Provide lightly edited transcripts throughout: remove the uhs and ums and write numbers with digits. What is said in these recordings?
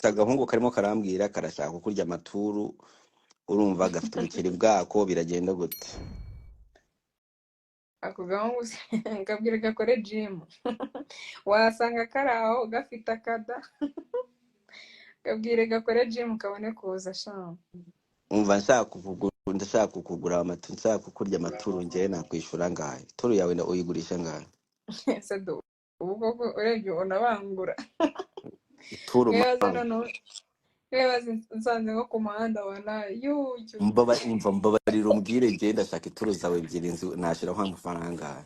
Agahungu karimo karambwira karashaka kukurya amaturu, urumva gafite ubukiri bwako, biragenda gute? Ako gahungu se kabwira gakore gym, wasanga kari aho gafite akada. Kabwire gakore gym kabone kuza sha. Umva, nshaka kukugura, ndashaka kukugura amaturu, nshaka kukurya amaturu, njyewe nakwishura angahe? Turu yawe uyigurisha angahe? Ese do, ubu koko urebye unabangura. Ituru mwibaze man. Noneho mwibaze nsanze nko ku muhanda walayi yuyu. Umva, mbabarira umbwire, njyewe ndashaka ituru zawe ebyiri, nzi nashyiraho amafaranga angahe?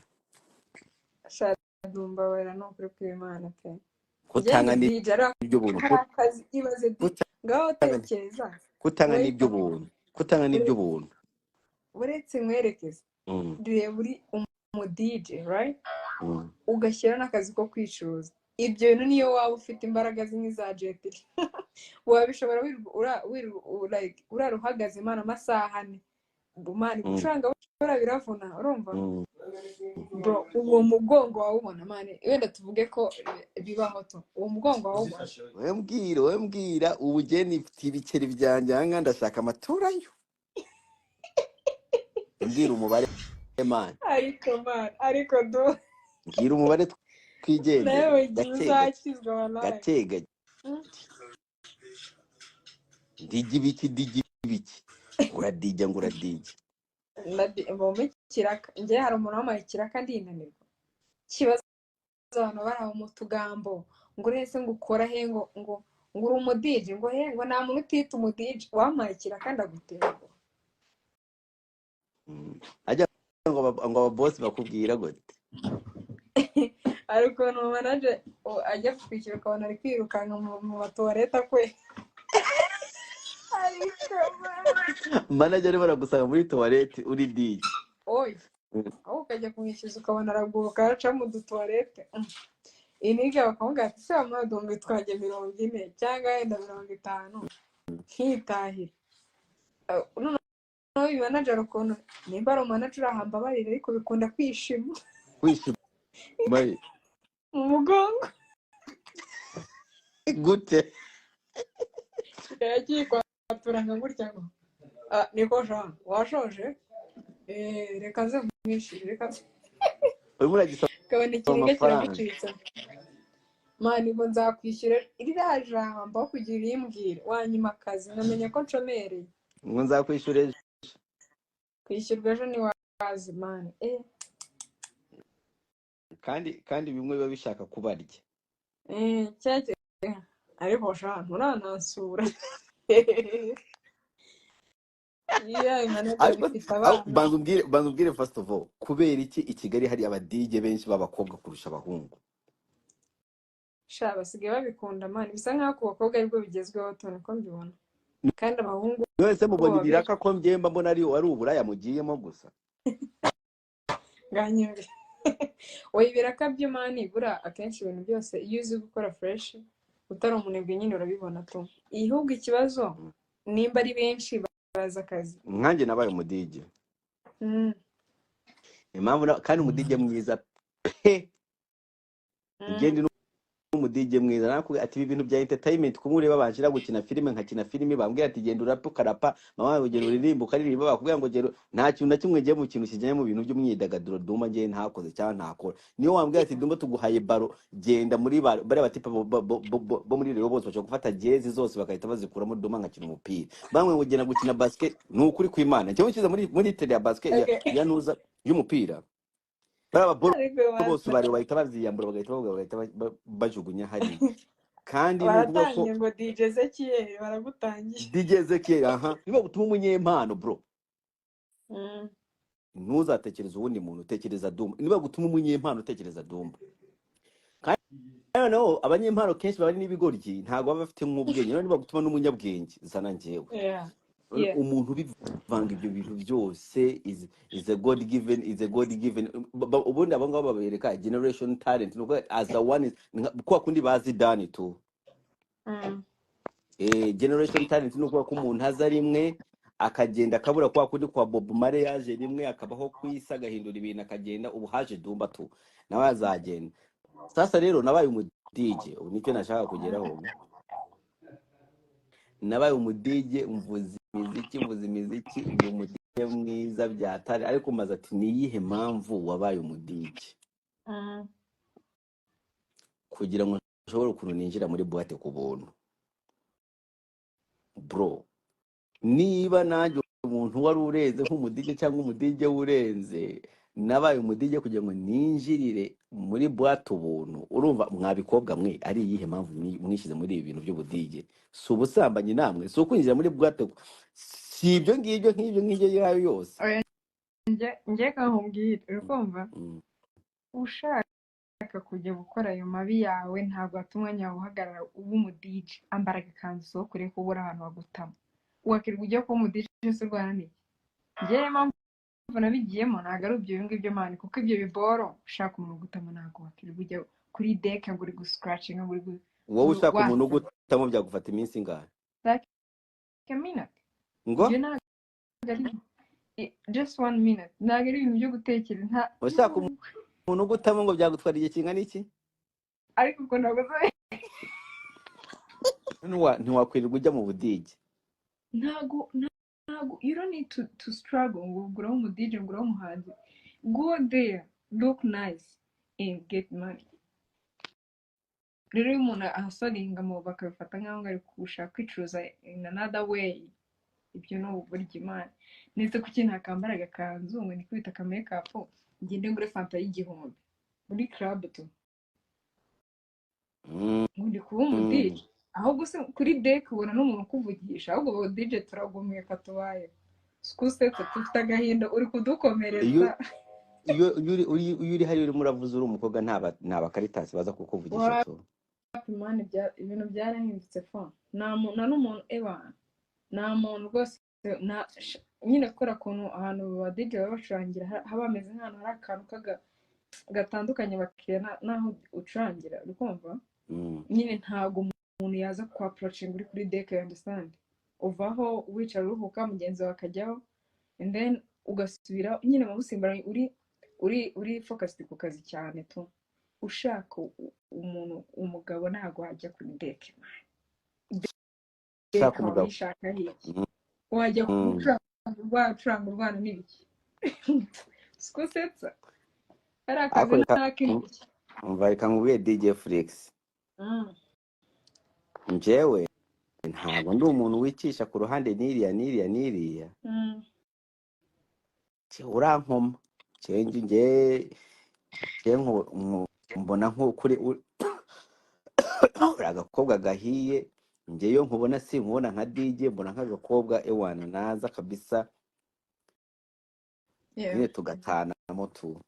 Sha, ndumbabarira, ni ukuri kw'Imana pe. Njye Kutanga ndi DJ ari n'iby'ubuntu hari akazi, ibaze di ngaho kutanga tekereza. Kutanga Wait, n'iby'ubuntu, kutanga n'iby'ubuntu. Uretse nkwerekeze, reba, uri umu DJ, right? Ugashyira n'akazi ko kwicuruza, ibyo bintu niyo waba ufite imbaraga zimwe za Jet Li wabishobora? Wirirwa like, urara uhagaze imana amasaha 4 man, gucuranga buriya biravuna, urumva? Bro, uwo mugongo wawubona man? Wenda tuvuge ko bibaho tu, uwo mugongo wawubona? Wowe mbwira, wowe mbwira, ubu njye nifite ibiceri byanjye aha ngaha, ndashaka amaturayo, mbwira umubare man. Ariko man, ariko du. Mbwira umubare twigendere. Nawe igihe Gake gake. uzakizwa wallahi. Gake gake. Ndijya ibiki, ndijya ibiki? Uradijya ngo uradijya. Mbombe ikiraka. Njye hari umuntu wampaye ikiraka ndinanirwa. Kibazo, abantu bari aho mu tugambo ngo urese ngo ukora he, ngo uri umu DJ, ngo he, ngo nta muntu utita umu DJ. Wampaye ikiraka ndagutenguha. Ajya ngo ababosi bakubwira gute? Hari ukuntu manager ajya kukwishyura ukabona ari kwirukanka mu matuwarete akwe, ariko man. Manager arimo aragusanga muri toilette uri DJ? Oya, aho ukajya kumwishyuza ukabona araguruka araca mu dutuwarete. Iniga bakamubwira ati: "Se wamuha 40,000 cyangwa wenda 50 nkitahira." Noneho uyu manager, ukuntu nimba ari umanager ahamba abarira, ariko bikunda kwishima. Kwishima? Mu mugongo. Gute? Yagiye kwatura nka gutya ngo: "Ah, niko jean washoje, reka nze mwishyure, reka nze." Urimo uragisaba Ukabona ikiniga amafaranga. kiragucitse man, ngo nzakwishyura. Ririya jambo aho kugira irimbwira wanyuma akazi nkamenya ko nshomereye. Ngo nzakwishyura ejo. Kwishyurwa ejo ntiwazi man. Kandi bimwe biba bishaka kubarya. Cyake ariko sha nturanansura. Iya manager Ariko ifite aho- abana. Banza umbwire first of all, kubera iki i Kigali hari aba DJ benshi b'abakobwa kurusha abahungu? Sha, basigaye babikunda man, bisa nkaho ku bakobwa aribwo bigezweho tubona ko mbibona, kandi abahungu Mwese bo mubona baba ibiraka ko mbyemba mbona ari uburaya mugiyemo gusa. Nganyure oya, ibiraka byo man, buriya akenshi ibintu byose iyo uzi gukora fresh, utari umunebwe nyine, urabibona tu. Ihubwo ikibazo nimba ari benshi bazi akazi. Nkanjye nabaye umu DJ. Impamvu kandi umu DJ mwiza pe. Njye ndi n'umu DJ mwiza. Nakubwira ati ibi bintu bya entertainment, kumwe ureba banshira gukina filime nkakina filime, bambwira ati genda urapa ukarapa, mama wawe genda uririmba ukaririmba, bakubwira ngo genda, nta kintu na kimwe ngiye mu kintu kijyanye mu bintu by'umwidagaduro Dumba ngiye ntakoze cyangwa ntakora. Niyo wambwira ati: "Dumba, tuguhaye baro, genda muri bariya batipe bo muri Rayon bose bashobora gufata jezi zose bagahita bazikuramo, Dumba nkakina umupira." Bamwe ngo genda gukina basket, ni ukuri kw'Imana, njyewe nshyize muri tele ya basket ya ya nuza y'umupira, bariya baboro Ariko bose basa bareba bahita baziyambura, bagahita bavuga, bagahita bajugunya hariya. Kandi ni ukuvuga ko Baratangiye ngo DJ Ezekiel, baragutangiye. DJ Ezekiel, aha niba gutuma umunyempano bro, ntuzatekereze uwundi muntu, utekereza Dumba. Niba gutuma umunyempano, utekereza Dumba. Kandi noneho abanyempano kenshi baba ari n'ibigoryi, ntabwo baba bafite nk'ubwenge. Noneho niba gutuma n'umunyabwenge, zana njyewe. Umuntu ubivanga ibyo bintu byose is a God given, is a God given. Ubundi abo ngabo babereka generation talent, ni ukuvuga as a one is kwa kundi bazi dani tu. Generation talent ni ukuvuga ko umuntu aza rimwe akagenda akabura, kwa kundi kwa Bob Marley yaje rimwe akabaho ku isi agahindura ibintu akagenda. Ubu haje Dumba tu, nawe azagenda. Sasa rero nabaye umu DJ, ubu nicyo nashaka kugeraho. Nabaye umudije, mvuza imiziki, mvuza imiziki, ndi umudije mwiza byatari. Ariko mbaza ati ni iyihe mpamvu wabaye umudije? Kugira ngo nshobore ukuntu ninjira muri boîte ku buntu. Bro, niba nanjye umuntu wari urenze nk'umudije cyangwa umudije urenze, nabaye umudije kugira ngo ninjirire muri boîte ubuntu. Urumva mwabikobwa mwe, ari iyihe mpamvu mwishyize muri ibi bintu by'ubudije? Si ubusambanyi namwe? Si ukwinjira muri boîte? Si ibyo ngibyo, nk'ibyo ngibyo yayo yose? Oya, njye kankubwire, uri kumva? Ushaka kujya gukora ayo mabi yawe, ntabwo wata umwanya wawe uhagarara uba umudije. Ambara agakanzu usohoke, ureke kubura ahantu bagutama. Wakirwa ujya kuba umudije se urwana n'iki? Njyewe impamvu nabigiyemo ntabwo ari ibyo ngibyo, man, kuko ibyo biboro ushaka umuntu ugutama, ntabwo wakirwa ujya kuri deck ngo uri guscratchinga, ngo uri Wowe ushaka umuntu wasa. ugutamo byagufata iminsi ingahe? Like a minute. Ngo? Ibyo ntabwo ari just one minute, ntabwo ari ibintu byo gutekereza nta. Ushaka umuntu ugutamo ngo byagutwara igihe kingana iki? Ariko ubwo ntabwo Ntiwakwirirwa ujya mu budije. Ntabwo you don't need to struggle ngo uguraho umu DJ, ngo uguraho umuhanzi. Go there, look nice and get money. Rero iyo umuntu ahasoringa mu bakabifata nk'aho ngo ari gushaka kwicuruza in another way, ibyo ni uburyo Imana ndetse kuki ntakambara agakanzu ngo nikubite aka makeup, ngende ngure fanta y'1000 muri club tu, ngo ndi kuba umu DJ? Ahubwo se kuri deck ubona n'umuntu ukuvugisha? Ahubwo ubu DJ turagumiye katubaye skusetse, dufite agahinda, uri Iyo kudukomeretsa. Iyo uri hariya urimo uravuza uri umukobwa, nta bakaritasi baza kukuvugisha tu. Wapi man, ibintu byarahindutse fo. Nta n'umuntu eba, nta muntu rwose, nta nyine kubera ukuntu ahantu ba DJ baba bacurangira haba hameze nk'ahantu hari akantu gatandukanye abakiriya n'aho ucurangira, uri kumva? Nyine ntabwo umuntu yaza ku approaching uri kuri deck, you understand? Uvaho wicara uruhuka, mugenzi wawe akajyaho, and then ugasubira nyine mu busimburanye, uri focused ku kazi cyane tu. Ushaka umuntu umugabo ntabwo wajya kuri deck, man. Ushaka Deck umugabo. wayishaka iki? Wajya gucuranga wacuranga urwana n'ibiki? Siko usetsa, ari akazi. Ariko reka N'ak'intoki. Umva, reka nkubwiye, DJ Flix, njyewe ntabwo ndi umuntu wicisha ku ruhande n'iriya n'iriya n'iriya. Njyewe urankoma. Njyewe njye mbona nk'ukuri uri agakobwa gahiye. Njye iyo nkubona sinkubona nka DJ, mbona nk'agakobwa ewana naza kabisa nyine tugatanamo tu.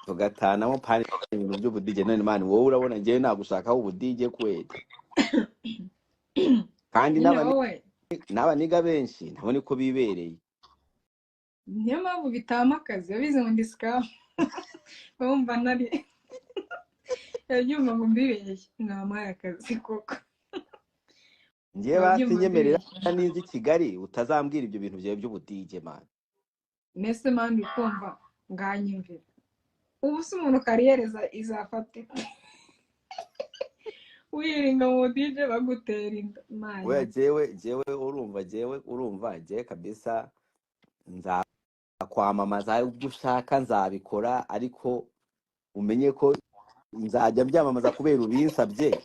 Tugatanamo pani ibintu by'ubudije. None man, wowe urabona njyewe nagushakaho ubudije kweli? Kandi Nyine wowe n'abaniga benshi nabo niko bibereye. Niyo mpamvu bitama akazi, babizi ngo ndi scam, bumva nari yabyumva ngo mbibeshye, mwampaye akazi koko. Njyewe Babyumva basi nyemerera mbibeshye. Ninza i Kigali utazambwira ibyo bintu byawe by'ubudije, man. Nese man, uri kumva nganyumvira ubu se umuntu carrière izafata ite? Wiringa mu DJ bagutera inda, man. Oya, jewe urumva, jewe urumva, jewe kabisa nzakwamamaza, ibyo ushaka nzabikora, ariko umenye ko nzajya mbyamamaza kubera ubinsabye,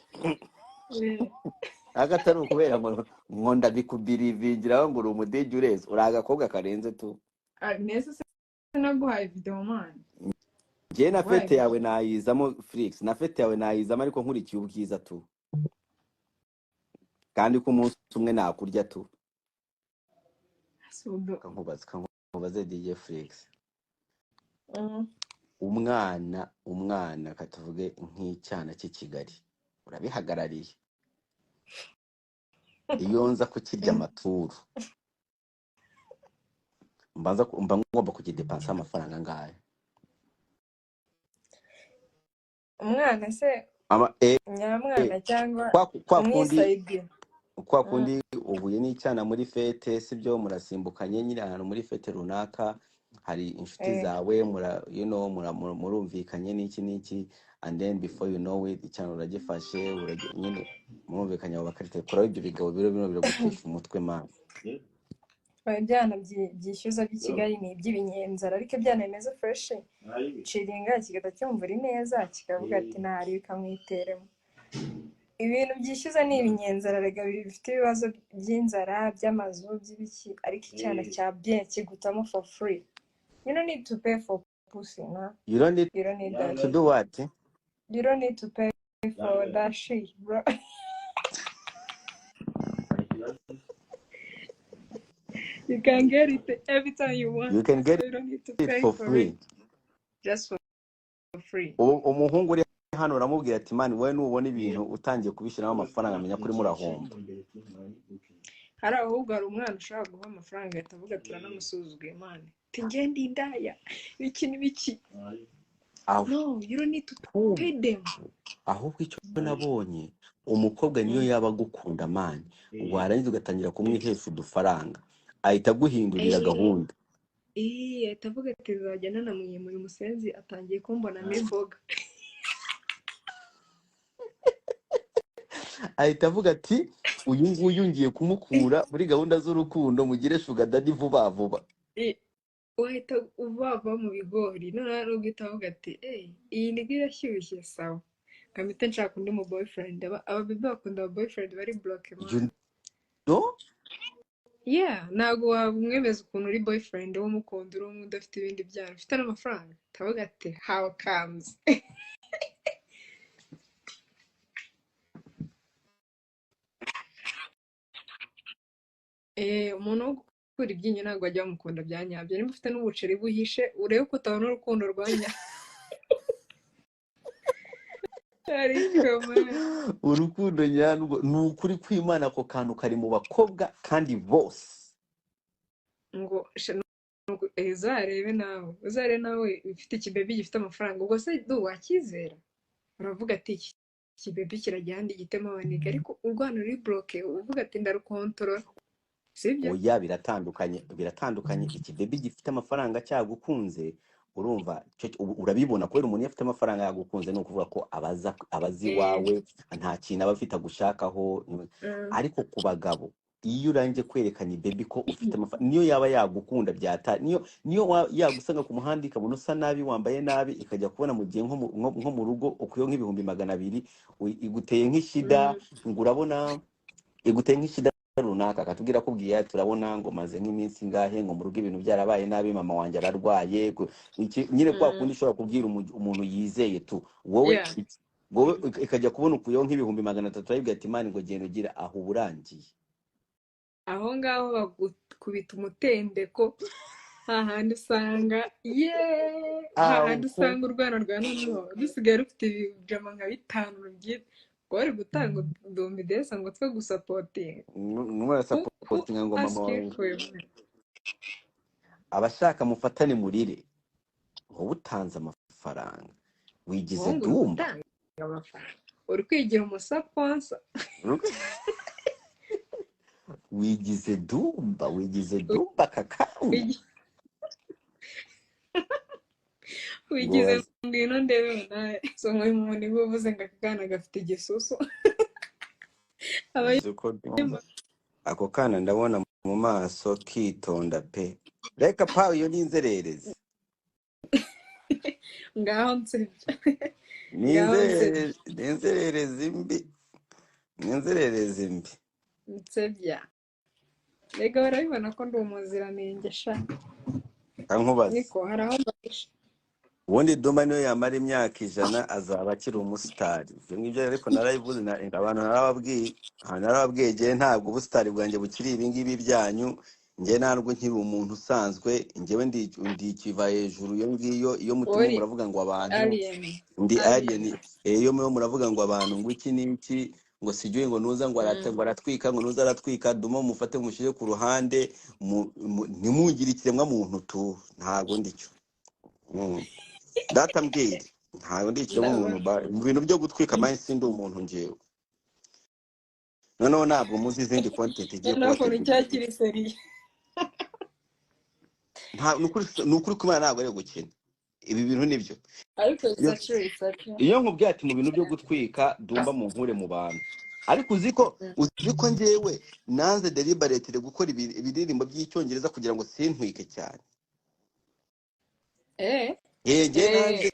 ariko atari ukubera ngo ndabikubirivingiraho ngo uri umudije urenze, uri agakobwa karenze tu. Ah, nese se naguhaye video, man? Njyewe na Naguhaye fête yawe video. Nayizamo, Flix, na fête yawe nayizamo, ariko nkurikiye ubwiza tu, kandi ko umunsi umwe nakurya tu. Sudo. Kankubaze, DJ Flix, umwana katuvuge nk'icyana cy'i Kigali urabihagarariye, iyo nza kukirya amaturu mba ngomba kukidepansa amafaranga angahe? Umwana se? Ama, Nyamwana cyangwa kwa kundi umwisayidi? Kwa kundi uhuye n'icyana muri fête, sibyo? Murasimbukanye nyine ahantu muri fête runaka, hari inshuti zawe, mura you know, murumvikanye n'iki n'iki. And then before you know it, icyana uragifashe, nyine murumvikanye, abo bakarita kuraho ibyo bigabo biro bino biragutesha umutwe, man. Ibyana byishyuza by'i Kigali ni iby'ibinyenzara, ariko ibyana bimeze fresh ciringa kigahita cyumva uri neza, kikavuga ati ntari, bikamwiteramo. Ibintu byishyuza ni ibinyenzara rega, bifite ibibazo by'inzara, by'amazu, by'ibiki, ariko icyana cya bien kigutamo for free. You don't need to pay for pussy, no. You don't need You don't need that. to do what? You don't need to pay for that shit, bro. You can get it every time you want. You can get So you don't need to it pay for for free. it. Just for free. Ubu umuhungu uri hano uramubwira ati: "Man, wowe nubona ibintu utangiye kubishyiramo amafaranga, menya ko urimo urahomba." Hari ahubwo hari umwana ushobora guha amafaranga agahita avuga ati uranamusuzuguye, man, ati ngende indaya ibiki n'ibiki. No, you don't need to Ahubwo pay them. Ahubwo icyo nabonye, umukobwa niyo yaba agukunda, man, warangiza ugatangira kumwihesha udufaranga, ahita aguhindurira gahunda. Ahita avuga ati nzajya nanamwimura umusenzi atangiye kumbonamo imboga. Ahita avuga ati uyu nguyu ngiye kumukura muri gahunda z'urukundo, mugire sugar daddy vuba vuba. Wahita ubava mu bigori, noneho nubwo uhita avuga ati: "Iyi nigga irashyushye, sawa, nkamite nshaka undi mu boyfriend." Aba baby bakunda aba boyfriend bari broke, You man. know? Yeah, ntabwo wamwemeza ukuntu uri boyfriend w'umukunda, uri umwe udafite ibindi byana, ufite n'amafaranga, utavuga ati how comes. Umuntu wo gukura ibyinyo ntabwo ajya bamukunda bya nyabyo. Niba ufite n'ubuceri buhishe, urebe ko utabona urukundo rwa nyabyo. Ariko man. Urukundo nyarwo ni ukuri kw'Imana, ako kantu kari mu bakobwa kandi bose. Ngo uzarebe nawe, uzarebe nawe ufite ikibebi gifite amafaranga, ubwo se du wakizera, uravuga ati iki kibebi kirajya ahandi gitema abaniga, ariko urwana ruri broke uvuga ati ndarukontorora, sibyo? Oya, biratandukanye, biratandukanye. Ikibebi gifite amafaranga cyagukunze, urumva urabibona, kubera umuntu iyo afite amafaranga yagukunze, ni ukuvuga ko abaza iwawe, nta kintu aba afite agushakaho. Ariko ku bagabo, iyo urangije kwerekana ibebi ko ufite amafaranga, niyo yaba yagukunda byata, niyo yagusanga ku muhanda ikabona usa nabi, wambaye nabi, ikajya kubona mu gihe nko mu rugo ukuyeho nk'200,000, iguteye nk'ishida, ngo urabona iguteye nk'ishida runaka, akatubwira akubwiye turabona ngo maze nk'iminsi ingahe ngo mu rugo ibintu byarabaye nabi, mama wanjye ararwaye, nyine kwa kundi ushobora kubwira umuntu yizeye tu wowe, wowe ikajya kubona ukuyeho nk'300,000, aribwira ati: "Imana, ngo genda ugira aho uburangiye." Aho ngaho bagukubita umutendeko hahandi usanga hahandi aho usanga urwana rwa noneho rusigaye rufite ibijama nka 5 rubyita ngo bari gutanga uduhumbi desa ngo twe gusapotinga. Numwe Who arasapotinga ngo mama ask you wawe for your money? Abashaka mufatane murire, wowe utanze amafaranga wigize Wowe ngo uri dumba. gutanga amafaranga, uri kwigira umusaponsa. Wigize dumba, wigize dumba aka kanya. Ngo Wigize ngwino ndebe nawe, so nk'uyu muntu niba uvuze ngo aka kana gafite igisusu, aba uzi ko dumba ako kana ndabona mu maso kitonda pe, reka pa, iyo ni inzererezi. Ngaho nsebya. Ni Ngaho nsebya. Ni inzererezi mbi, ni inzererezi mbi. Nsebya rega, barabibona ko ndi umuziranenge sha. Nkubaze. Niko hari aho mbahisha. Ubundi Dumba niyo yamara imyaka 100 azaba akiri umusitari, ibyo ngibyo ariko narabivuze, abantu narababwiye, aha narababwiye, njyewe ntabwo ubusitari bwanjye bukiri ibi ngibi byanyu, njye ntabwo nkiri umuntu usanzwe, njyewe ndi ikiva hejuru iyo ngiyo, iyo mutima Uri muravuga ngo abantu alien. Ndi alien. Alien. Iyo murimo muravuga ngo abantu ngo iki n'iki, ngo sijui, ngo nuza ngo ngo aratwika, ngo nuza aratwika, Duma mufate mushyire ku ruhande, ntimungire ikiremwa muntu tu, ntabwo ndicyo. Data mbwire, ntabwo ndi ikiremwa muntu, mu bintu byo gutwika mani sindi umuntu njyewe. Noneho ntabwo muzi izindi content igiye Noneho ukuntu kubategurira. Cyakiri seriye. Nta, ni ukuri kumana ntabwo ari gukina. Ibi bintu nibyo. Ariko Iyo it's a true, it's a true. iyo nkubwiye ati mu bintu byo gutwika Dumba mu nkure mu bantu, ariko uzi ko uzi ko njyewe nanze deliberately gukora ibiririmbo by'icyongereza kugira ngo sintwike cyane. Njye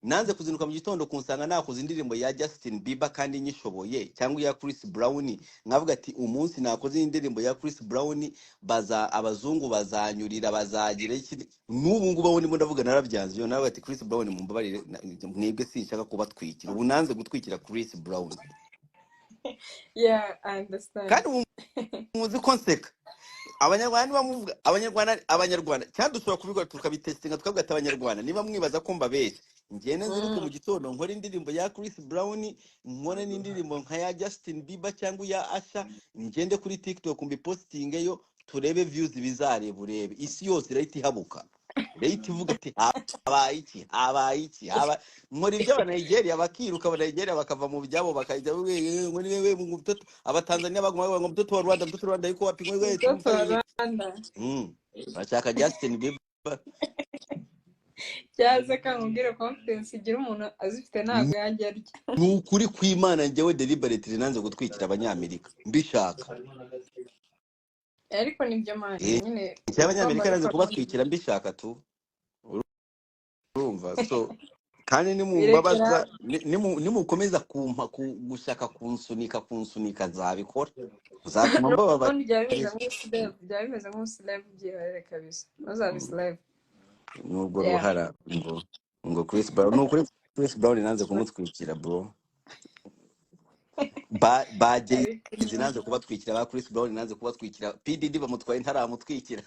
nanze kuzinduka mu gitondo kunsanga nakoze indirimbo ya Justin Bieber kandi nyishoboye, cyangwa iya Chris Brown, nkavuga ati umunsi nakoze indirimbo ya Chris Brown baza abazungu bazanyurira bazagira iki. N'ubu ngubu aho ndimo ndavuga narabyanze, iyo nawe ati Chris Brown mumbabarire, mwebwe sinshaka kubatwikira, ubu nanze gutwikira Chris Brown. Yeah, I understand. Kandi ubu muzi ko nseka abanyarwanda niba muvuga abanyarwanda cyangwa dushobora kubikora tukabitestinga tukavuga ati abanyarwanda niba mwibaza ko mbabeshya, ngende nziruke mu gitondo nkore indirimbo ya Chris Brown, nkore n'indirimbo nka ya Justin Bieber cyangwa iya Asha, ngende kuri TikTok mbipostingeyo turebe views bizareba, urebe isi yose irahita ihabuka, irahita ivuga ati habaye iki, habaye iki, haba nkora ibyo abanigeria bakiruka, abanigeria bakava mu byabo bakajya ngo ni wewe ngo mtoto, abatanzania baguma bavuga ngo mtoto wa Rwanda, mtoto wa Rwanda yuko wapi, ngo wewe Mtoto wa Rwanda. Bashaka Justin Bieber. Cyaza kamubwire confidence igira umuntu azifite ntabwo yajya arya. Ni ukuri kw'Imana, njyewe deliberately nanze gutwikira abanyamerika mbishaka. Ariko nibyo man nyine Njyewe abanyamerika ugomba nanze gukora. kubatwikira mbishaka tu, urumva? So kandi Birekera nimumbabaza, nimukomeza kumpa gushaka kunsunika nzabikora, nzatuma mbababarira. N'ubundi byaba bimeze nk'ubuslave, byaba bimeze nk'ubuslave, byihorere kabisa, ntuzabe slave. Nubwo Yeah. ruhara ngo Chris Brown, ni ukuri Chris Brown nanze kumutwikira bro, ba Jay Ariko Z nanze kubatwikira, ba Chris Brown nanze kubatwikira, PDD bamutwaye ntaramutwikira.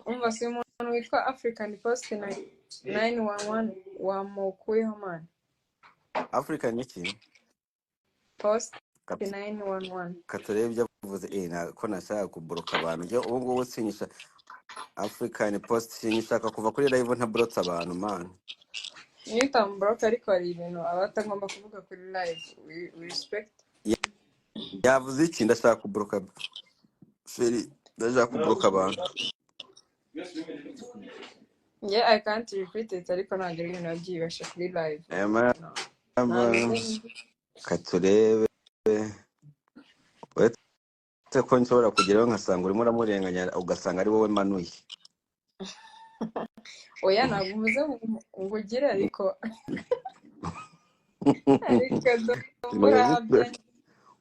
Umva si umuntu witwa African Post 911 wamukuyeho man. African iki? Post 911. Katurebe ibyo avuze, ko nashaka kuboroka abantu njye ubu ngubu sinyisha African Post, sinyishaka kuva kuri live ntaborotse abantu man. Niyo utamuboroka ariko hari ibintu aba atagomba kuvuga kuri live, we respect. Yavuze iki? Ndashaka kuboroka feri, ndashaka kuboroka abantu. Njye I can't repeat it, ariko ntabwo ari ibintu byiyubashye kuri live. Ema No. Ntabwo katurebe, uretse ko nshobora kugeraho nkasanga urimo uramurenganya, ugasanga ari wowe manuye. Oya, ntabwo umuze ngo ugire, ariko murahabya.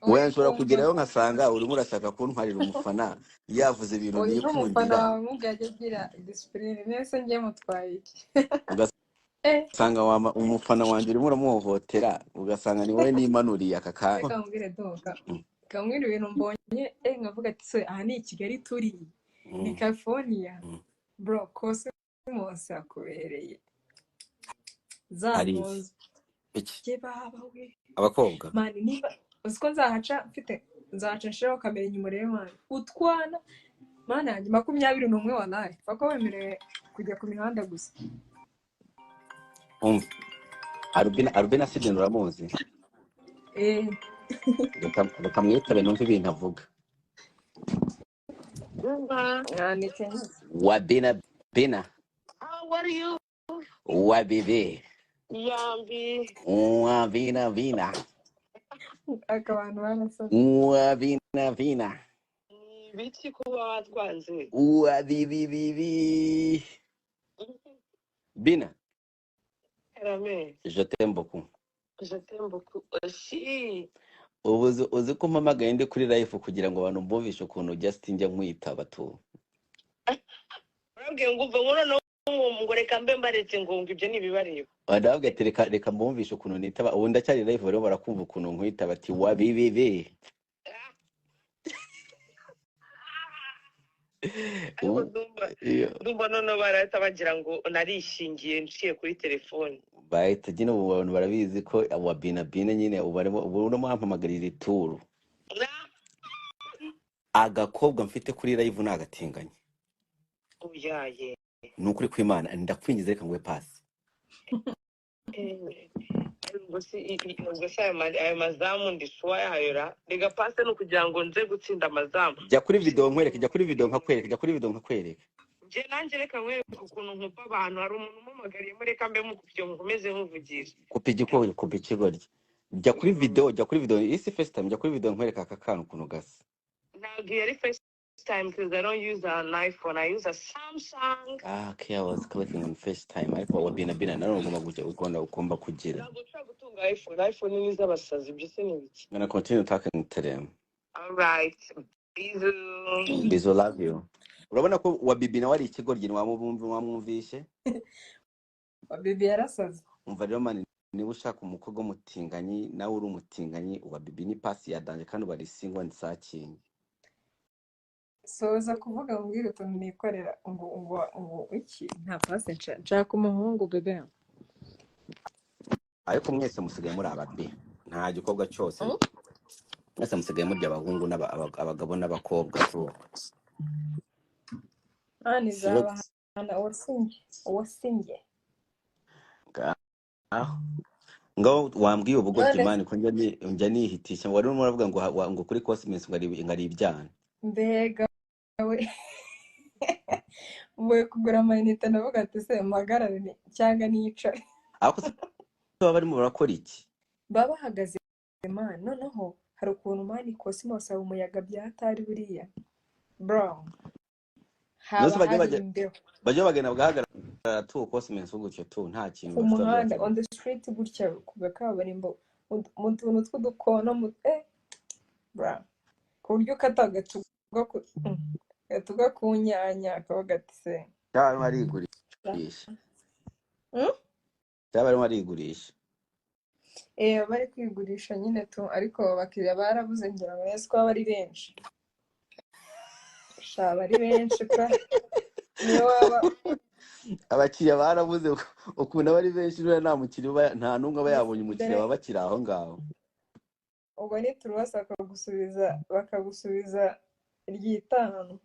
Oya, nshobora kugeraho nkasanga urimo urashaka kuntwarira umufana yavuze ibintu Oya, n'umufana nikundira. wawe nkubwo ajya agira disipurine, nese njye mutwaye iki? Ugasanga umufana wanjye urimo uramuhohotera, ugasanga ni wowe nimanuriye aka kanya. Reka nkubwire doga, reka nkubwire ibintu mbonye, nkavuga ati so aha ni i Kigali turi, ni California. Bro, Cosmos akubereye za Hari iki? mpuzu. Iki? Jye baba we. Abakobwa. Man, niba uzi ko nzahaca mfite, nzahaca nshiraho kamera inyuma urebe man, utwana mana yanjye 21 wallahi, bako wemerewe kujya ku mihanda gusa. Umva Arubina Sidney uramuzi? Reka mwitabe numve ibintu avuga. Mwanditse. Wa Bina Bina. How are you? Wa bebe. Yambi. Wa Bina Bina. Aka abantu barasabye. Wa Bina Bina. Biki kuba watwanze? Wa bibi bibi. Bina. Rame. Je t'aime beaucoup. Je t'aime beaucoup aussi. Ubu uzi ko mpamagaye ndi kuri live kugira ngo abantu mbumvishe ukuntu Justin njya nkwitaba tu. Urabwiye ngo umve ngo noneho ngo reka mbe mbaretse ngo ngo ibyo ntibibareba. Ndavuga ati reka mbumvishe ukuntu nitaba, ubu ndacyari live barimo barakumva ukuntu nkwitaba ati wa bibibi. Ariko ndumva noneho barahita bagira ngo narishingiye nciye kuri telefone. Bahita nyine ubu abantu barabizi ko wa Bina Bina nyine ubu barimo ubu urimo wampamagarira ituru. Agakobwa mfite kuri live ni agatinganyi. Oyaye. Ni ukuri kw'Imana ndakwinjiza reka nguhe pasi. Ubwo se ayo mazamu ndi shuwa yayo ra? Rega pasi ni ukugira ngo nze gutsinda amazamu. Jya kuri video nkwereke, jya kuri video nkakwereke, jya kuri video nkakwereke. Njye nanjye reka nkwereke ukuntu nkupa abantu. Hari umuntu umpamagariyemo, reka mbe mukupye nkomeze nkuvugisha. Kupa igikogoryi, kupa ikigoryi. Jya kuri video, jya kuri video isi FaceTime, jya kuri video nkwereka aka kantu ukuntu gasa. Ntabwo iyo ari FaceTime because I don't use an iPhone, I use a Samsung. Ah, okay, I was clicking on FaceTime, ariko wa bina bina nawe ugomba kujya ugomba kugira. Ntabwo nshobora gutunga iPhone. iPhone ni iz'abasazi, ibyo se ni ibiki? I'm gonna continue talking to them. Alright, bisous. Bizo, love you. Urabona ko wa bibi nawe ari ikigoryi, wamwumvishe. Bibi yarasaze. Umva rero man, niba ushaka umukobwa w'umutinganyi nawe uri umutinganyi, uwa bibi ni pasi ya danger kandi uba single and searching. Soza kuvuga mbwira utuntu nikorera ngo iki nta pasi nshaka umuhungu bebe. Ariko mwese musigaye muri ababe, nta gikorwa cyose. Mwese musigaye murya abahungu abagabo n'abakobwa tu. Mani Sibo. izabahana uwasinye uwasinye. Ngaho ngaho wambwiye ubugoryi. None Man, ko njya nihitisha, wari urimo uravuga ngo ngo kuri Cosmos ngo ari ibyana. Mbega we, mvuye kugura amayinite, ndavuga ati se mpagarare cyangwa nicare? Ariko se baba barimo barakora iki? Baba bahagaze man. Noneho hari ukuntu man Cosmos haba umuyaga byatari buriya bro. Nose Haba bajya hari bajya imbeho. Bajya bagenda bagahagarara tu Cosmos gutyo tu, nta kintu Ku bafite muhanda bavuga. On the street gutya ku gakaburimbo, mu tuntu tw'udukona mu bro, ku buryo ukata agatuga ku nyanya akavuga ati se. Cyangwa barimo arigurisha. Cyangwa barimo arigurisha. Bari kwigurisha nyine tu, ariko abakiriya barabuze, ngira ngo neza ko baba ari benshi sha, bari benshi pe, niyo waba. Abakiriya barabuze ukuntu aba ari benshi buriya, nta mukiriya uba, nta n'umwe aba yabonye umukiriya. Dore baba bakiri aho ngaho. Ubwo ni turuwasi bakagusubiza iry'itanu.